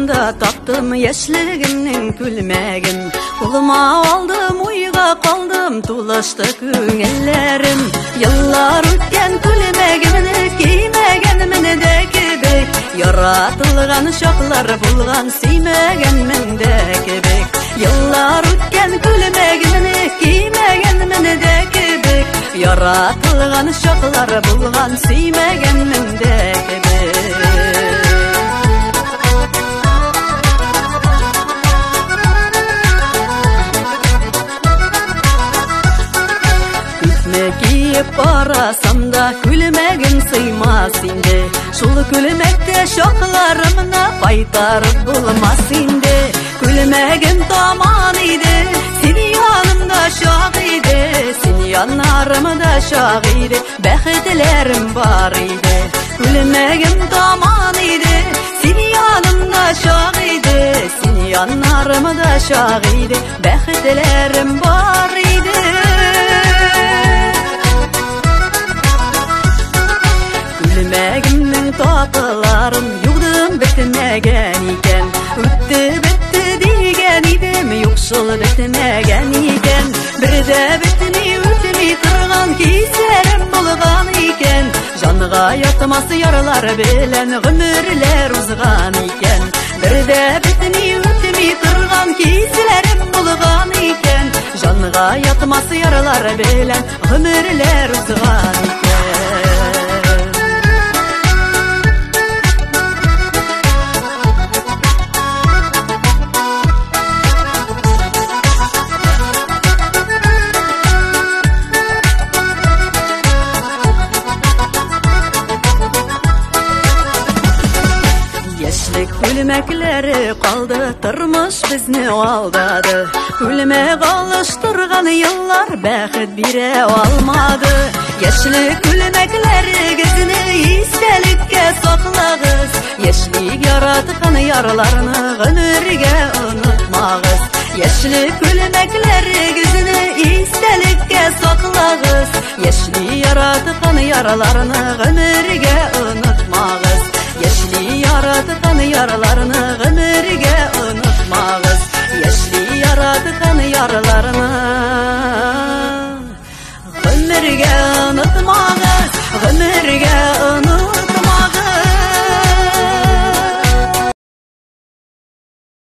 Башымда таптым яшьлегемнең күлмәген. Кулыма алдым, уйга калдым, тулышты күңелләрем. Еллар үткән күлмәгемне кимәгәнмен дә кебек, яратылган чаклар булган, сөймәгәнмен дә кебек. Еллар үткән күлмәгемне кимәгәнмен дә кебек, яратылган чаклар булган, сөймәгәнмен дә кебек. Киеп барасам да күлмәгем сыймас инде. Шул күлмәктә чакларымны кайтарып булмас инде. Күлмәгем таман иде, син янымда чак иде, син яннарымда чак иде, бәхетләрем бар иде. Күлмәгем таман иде, син янымда чак иде, син яннарымда чак иде, бәхетләрем бар иде. Күлмәгемнең тапыларын юдым бетмәгән икән. Үтте бетте дигән идем, юк шул бетмәгән икән. Бер дә бетми үтми торган хисләрем булган икән. Җанга ятмас яралар белән гомерләр узган икән. Бер дә бетми үтми торган хисләрем булган икән. Җанга ятмас яралар белән гомерләр узган икән. Яшьлек күлмәкләре калды, тормыш безне алдады. Күлмәк алыштырган еллар бәхет бирә алмады. Яшьлек күлмәкләрегезне истәлеккә саклагыз. Яшьлек яраткан ярларны гомергә онытмагыз. Яшьлек күлмәкләрегезне истәлеккә саклагыз. Яшьлек яраткан ярларны гомергә онытмагыз. Яшьли яраткан ярларны гомергә онытмагыз.